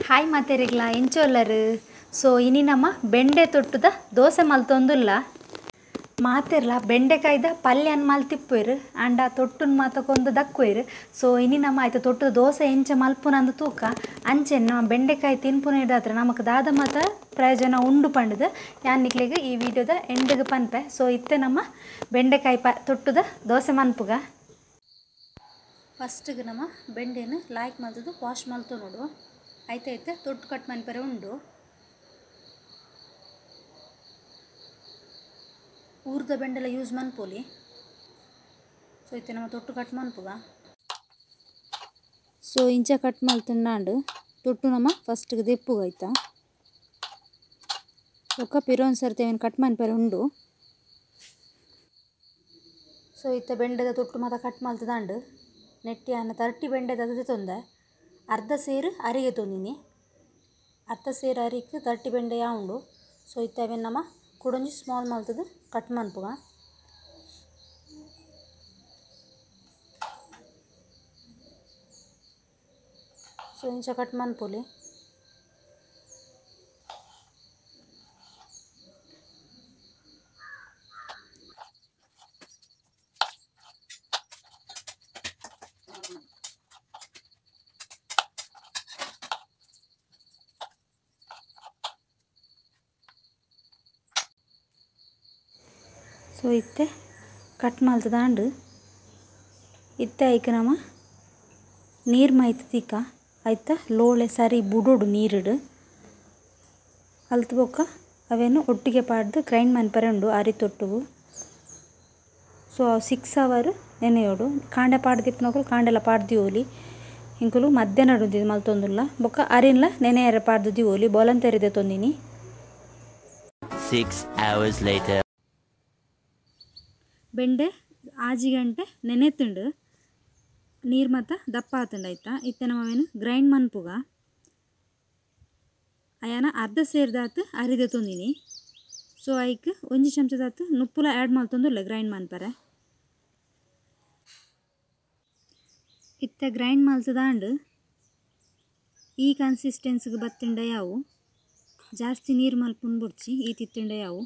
Hi ಮಾತೆರಿಗ್ಲ ಎಂಚೊಲ್ಲರು. ಸೊ ಇನಿ ನಮ್ಮ ಬೆಂಡೆ ತೊಟ್ಟುದ ದೋಸೆ ಮಲ್ತೊಂದುಲ್ಲ. ಮಾತೆರ್ಲ ಬೆಂಡೆಕಾಯ್ದ ಪಲ್ಯನ್ ಮಲ್ತಿಪ್ಪುವೆರ್ ಆಂಡ ತೊಟ್ಟುನ್ ಮಾತಕೊಂದು ದಕ್ಕುವೆರ್. ಸೊ ಇನಿ ನಮ್ಮ ಆಯ್ತು ತೊಟ್ಟುದ ದೋಸೆ ಎಂಚ ಮಲ್ಪುನಂದು ತೂಕ. ಅಂಚೆ ನಮ್ಮ ಬೆಂಡೆಕಾಯಿ ತಿನ್ಪುನೇದಾತ್ರ ನಮಕ್ ದಾದ ಮಾತ ಪ್ರಯೋಜನ ಉಂಡು ಪಂಡುದು ಯಾನ್ ನಿಕ್ಲೆಗ್ ಈ ವಿಡಿಯೋದ ಎಂಡ್ಗ್ ಪನ್ಪೆ. ಸೊ ಇತ್ತೆ ನಮ್ಮ ಬೆಂಡೆಕಾಯಿ ತೊಟ್ಟುದ ದೋಸೆ ಮನ್ಪುಗ. ಫಸ್ಟ್ಗೆ ನಮ್ಮ ಬೆಂಡೆನ ಲಾಯ್ಕ್ ಮಲ್ತದು ವಾಶ್ ಮಲ್ತು ನೋಡು. ಆಯ್ತಾಯ್ತು ತೊಟ್ಟು ಕಟ್ ಮನ್ಪರೆ ಉಂಡು. ಊರ್ದ ಬೆಂಡೆಲ್ಲ ಯೂಸ್ ಮನ್ಪೋಲಿ. ಸೊ ಇತ್ತೆ ನಮ್ಮ ತೊಟ್ಟು ಕಟ್ ಮನ್ಪುಗ. ಸೊ ಇಂಚ ಕಟ್ ಮಲ್ತುಂಡಾಂಡು ತೊಟ್ಟು ನಮ್ಮ ಫಸ್ಟ್ಗೆ ದೆಪ್ಪುಗ ಆಯ್ತಾ. ಒಕ್ಕ ಪಿರೋನ್ ಸರ್ತಿ ಅವೇನು ಕಟ್ ಮನ್ಪರೆ ಉಂಡು. ಸೊ ಇತ್ತೆ ಬೆಂಡೆದ ತೊಟ್ಟು ಮಾತ ಕಟ್ ಮಲ್ತದಾಂಡು. ನೆಟ್ಟಿ ಅನ್ನ 30 ಬೆಂಡೆದ ತೊಂದೆ ಅರ್ಧ ಸೇರು ಅರಿಗೆ ತೊಂದಿನಿ. ಅರ್ಧ ಸೇರು ಅರಿಕ್ 30 ಬೆಂಡೆ ಉಂಡು. ಸೊ ಇತ್ತೆ ಅವೇನು ನಮ್ಮ ಕುಡೊಂಜಿ ಸ್ಮಾಲ್ ಮಲ್ತದು ಕಟ್ ಮನ್ಪುಗ. ಸೊ ಇಂಚ ಕಟ್ ಮನ್ಪೊಲಿ. ಸೊ ಇತ್ತೆ ಕಟ್ ಮಲ್ತದಾಂಡು. ಇತ್ತೆ ಐಕ್ ನಮ ನೀರು ಮೈತ್ ತಿಕ್ಕ ಆಯ್ತಾ ಲೋಳೆ ಸರಿ ಬುಡೋಡು ನೀರಿಡು ಅಲ್ತು ಬೊಕ್ಕ ಅವೇನು ಒಟ್ಟಿಗೆ ಪಾಡ್ದು ಗ್ರೈಂಡ್ ಮನ್ಪರೆ ಉಂಡು ಅರಿ ತೊಟ್ಟುಗು. ಸೊ 6 ಅವರ್ ನೆನೆಯೋಡು. ಕಾಂಡೆ ಪಾಡ್ದಿಪ್ಪನಕುಲು ಕಾಂಡೆಲ ಪಾಡ್ದಿಯೋಲಿ. ಇಂಕುಲು ಮಧ್ಯಾಹ್ನ ಉಂದಿದ್ದು ಮಲ್ತೊಂದುಲ್ಲ. ಬೊಕ್ಕ ಅರಿನ್ಲ ನೆನೆಯರ ಪಾಡ್ದು ದಿವೋಲಿ ಬೋಲಂತೆರಿದೆ ತೊಂದಿನಿ. 6 hours later. ಬೆಂಡೆ 6 ಗಂಟೆ ನೆನೆತುಂಡು. ನೀರು ಮಾತ ದಪ್ಪ ಆತುಂಡು ಆಯ್ತಾ. ಇತ್ತೆ ನಮವೇನು ಗ್ರೈಂಡ್ ಮನ್ಪುಗ. ಅಯಾನ ಅರ್ಧ ಸೇರ್ದಾತು ಅರಿದೆ ತೊಂದಿನಿ. ಸೊ ಐಕ್ 1 ಚಮಚದಾತು ನುಪ್ಪುಲ ಆ್ಯಡ್ ಮಲ್ತೊಂದುಲ್ಲ ಗ್ರೈಂಡ್ ಮನ್ಪರೆ. ಇತ್ತೆ ಗ್ರೈಂಡ್ ಮಲ್ತದಾಂಡು. ಈ ಕನ್ಸಿಸ್ಟೆನ್ಸಿಗೆ ಬತ್ತಿಂಡ ಯಾವು ಜಾಸ್ತಿ ನೀರು ಮಲ್ಪುನ್ ಬುಡ್ಚಿ ಈ ತಿತ್ತಿಂಡ ಯಾವು.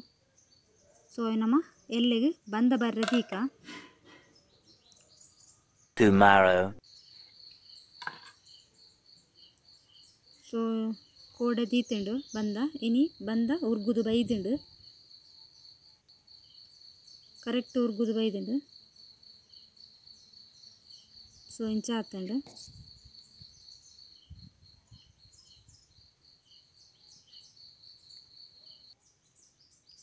ಸೊ ನಮ್ಮ ಎಲ್ಲಿಗೆ ಬಂದ ಬರ್ರೆ ದೀಕ. Tomorrow. So ಕೋಡೆ ದೀತುಂಡು ಬಂದ ಇನಿ ಬಂದ ಉರ್ಗುದು ಬೈದುಂಡು. ಕರೆಕ್ಟ್ ಉರ್ಗುದು ಬೈದುಂಡು. ಸೊ ಇಂಚ ಆತುಂಡು.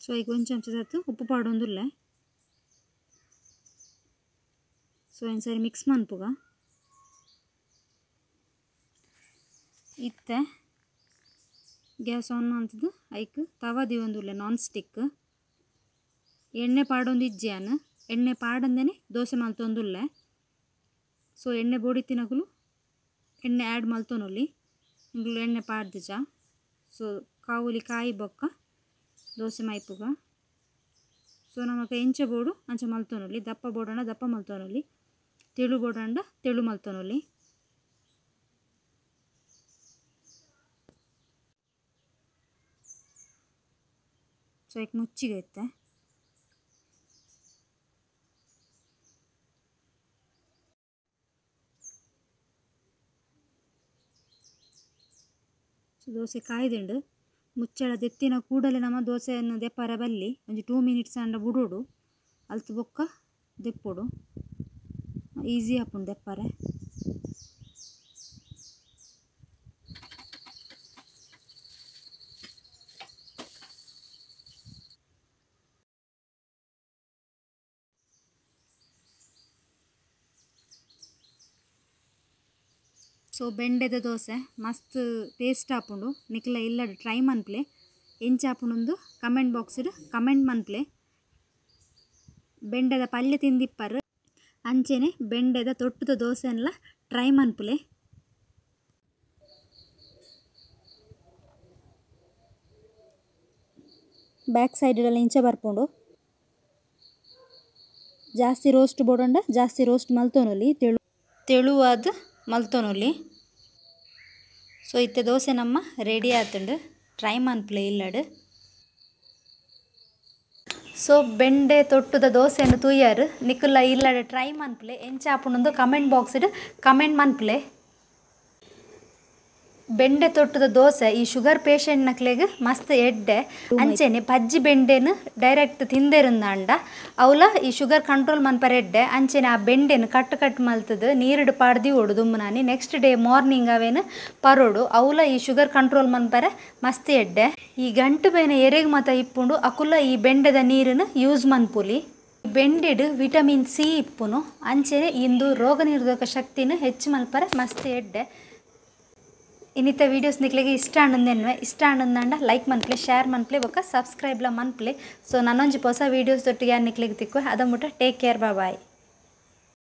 ಸೊ ಈಗ 1 ಚಮಚದಾತು ಉಪ್ಪು ಪಾಡೊಂದುಲ್ಲ. ಸೊ ಒಂದ್ಸರಿ ಮಿಕ್ಸ್ ಮನ್ಪುಗ. ಇತ್ತೆ ಗ್ಯಾಸ್ ಆನ್ ಮಲ್ತದು ಐಕ್ ತವ ದಿವೊಂದುಲ್ಲ ನಾನ್ ಸ್ಟಿಕ್. ಎಣ್ಣೆ ಪಾಡೊಂದು ಇಜ್ಜಿಯಾನ ಎಣ್ಣೆ ಪಾಡಂದೇನೆ ದೋಸೆ ಮಲ್ತೊಂದುಲ್ಲ. ಸೊ ಎಣ್ಣೆ ಬೋಡಿ ತಿನ್ನಕುಲು ಎಣ್ಣೆ ಆ್ಯಡ್ ಮಲ್ತೊನೊಲಿ. ಇಂಗ್ಲು ಎಣ್ಣೆ ಪಾಡ್ದಿಜ. ಸೊ ಕಾವುಲಿ ಕಾಯಿ ಬೊಕ್ಕ ದೋಸೆ ಮೈಪುಗ. ಸೊ ನಮಕ್ ಎಂಚ ಬೋಡು ಅಂಚ ಮಲ್ತೊನೊಲಿ. ದಪ್ಪ ಬೋಡಂಡ ದಪ್ಪ ಮಲ್ತೊನೊಲಿ, ತೆಳು ಬೋಡಂಡ ತೆಳು ಮಲ್ತೊನೊಲಿ. ಸೊ ಐಕ್ ಮುಚ್ಚಿಗೆ ಇತ್ತೆ. ಸೊ ದೋಸೆ ಕಾಯ್ದುಂಡು. ಮುಚ್ಚಳ ದೆತ್ತಿನ ಕೂಡಲೇ ನಮ್ಮ ದೋಸೆಯನ್ನು ದೆಪ್ಪರ ಬಲ್ಲಿ ಒಂಜಿ 2 ಮಿನಿಟ್ಸ್ ಅಂಡ ಬುಡೋಡು. ಅಲ್ತು ಬೊಕ್ಕ ದೆಪ್ಪೋಡು. ಈಸಿ ಆಪುಂಡು ದೆಪ್ಪರೆ. ಸೊ ಬೆಂಡೆದ ದೋಸೆ ಮಸ್ತ್ ಟೇಸ್ಟ್ ಆಪುಂಡು. ನಿಕ್ಲ ಇಲ್ಲಡ್ ಟ್ರೈ ಮನ್ಪ್ಲೆ. ಎಂಚ ಆಪುಂಡು ಕಮೆಂಟ್ ಬಾಕ್ಸ್ಡ್ ಕಮೆಂಟ್ ಮನ್ಪ್ಲೆ. ಬೆಂಡೆದ ಪಲ್ಯ ತಿಂದಿಪ್ಪರು ಅಂಚೆನೆ ಬೆಂಡೆದ ತೊಟ್ಟುದ ದೋಸೆನ್ಲ ಟ್ರೈ ಮನ್ಪುಲೆ. ಬ್ಯಾಕ್ ಸೈಡಲ್ಲಿ ಇಂಚ ಬರ್ಪುಂಡು. ಜಾಸ್ತಿ ರೋಸ್ಟ್ ಬೋಡಂಡ ಜಾಸ್ತಿ ರೋಸ್ಟ್ ಮಲ್ತೊನೊಲಿ. ತೆಳುವಾದ ಮಲ್ತೊನೊಲಿ. ಸೊ ಇತ್ತೆ ದೋಸೆ ನಮ್ಮ ರೆಡಿ ಆತುಂಡು. ಟ್ರೈ ಮನ್ಪುಲೆ ಇಲ್ಲಡು. ಸೊ ಬೆಂಡೆ ತೊಟ್ಟುದ ದೋಸೆನು ತೂಯಾರು ನಿಕುಲ್ಲ ಇಲ್ಲಡೆ ಟ್ರೈ ಮನ್ಪುಲೆ ಎಂಚ ಆಪುಂಡು ಕಮೆಂಟ್ ಬಾಕ್ಸ್ ಕಮೆಂಟ್ ಮನ್ಪುಲೆ. ಬೆಂಡೆ ತೊಟ್ಟುದ ದೋಸೆ ಈ ಶುಗರ್ ಪೇಷಂಟ್ ನಕ್ಲೆಗ್ ಮಸ್ತ್ ಎಡ್ಡೆ. ಅಂಚೆನೆ ಪಜ್ಜಿ ಬೆಂಡೆನು ಡೈರೆಕ್ಟ್ ತಿಂದೆರುಂದಾಂಡ ಅವಲ ಈ ಶುಗರ್ ಕಂಟ್ರೋಲ್ ಮನ್ಪರೆ ಎಡ್ಡೆ. ಅಂಚೆನೆ ಆ ಬೆಂಡೆನು ಕಟ್ ಕಟ್ ಮಲ್ತದು ನೀರುಡು ಪಾಡ್ದಿ ಓಡು ದುಮ್ಮನಾನಿ ನೆಕ್ಸ್ಟ್ ಡೇ ಮಾರ್ನಿಂಗ್ ಅವೇನು ಪರೋಡು ಅವಲ ಈ ಶುಗರ್ ಕಂಟ್ರೋಲ್ ಮನ್ಪರೆ ಮಸ್ತ್ ಎಡ್ಡೆ. ಈ ಗಂಟು ಬೇನೆ ಎರೆಗ್ ಮತ ಇಪ್ಪುಂಡು ಅಕುಲ ಈ ಬೆಂಡೆದ ನೀರನ್ನು ಯೂಸ್ ಮನ್ಪುಲಿ. ಬೆಂಡೆಡು ವಿಟಮಿನ್ ಸಿ ಇಪ್ಪುನು ಅಂಚೆನೆ ಇಂದು ರೋಗ ನಿರೋಧಕ ಶಕ್ತಿನ ಹೆಚ್ಚು ಮಲ್ಪರೆ ಮಸ್ತ್ ಎಡ್ಡೆ. ಇನ್ನಿತ ವೀಡಿಯೋಸ್ ನಿಕ್ಲೆಗೆ ಇಷ್ಟ ಆಂಡಂದೆನ್ವೆ ಇಷ್ಟ ಆಂಡಂದಾಂಡ ಲೈಕ್ ಮನ್ಪ್ಲೆ ಶೇರ್ ಮನ್ಪ್ಲೆ ಬೊಕ್ಕ ಸಬ್ಸ್ಕ್ರೈಬ್ಲ ಮನ್ಪ್ಲೆ. ಸೊ ನನ್ನೊಂಜಿ ಹೊಸ ವೀಡಿಯೋಸ್ ದೊಟ್ಟಿಗೆ ನಿಕ್ಲೆಗೆ ತಿಕ್ಕು ಅದಮುಟ. Take care, bye.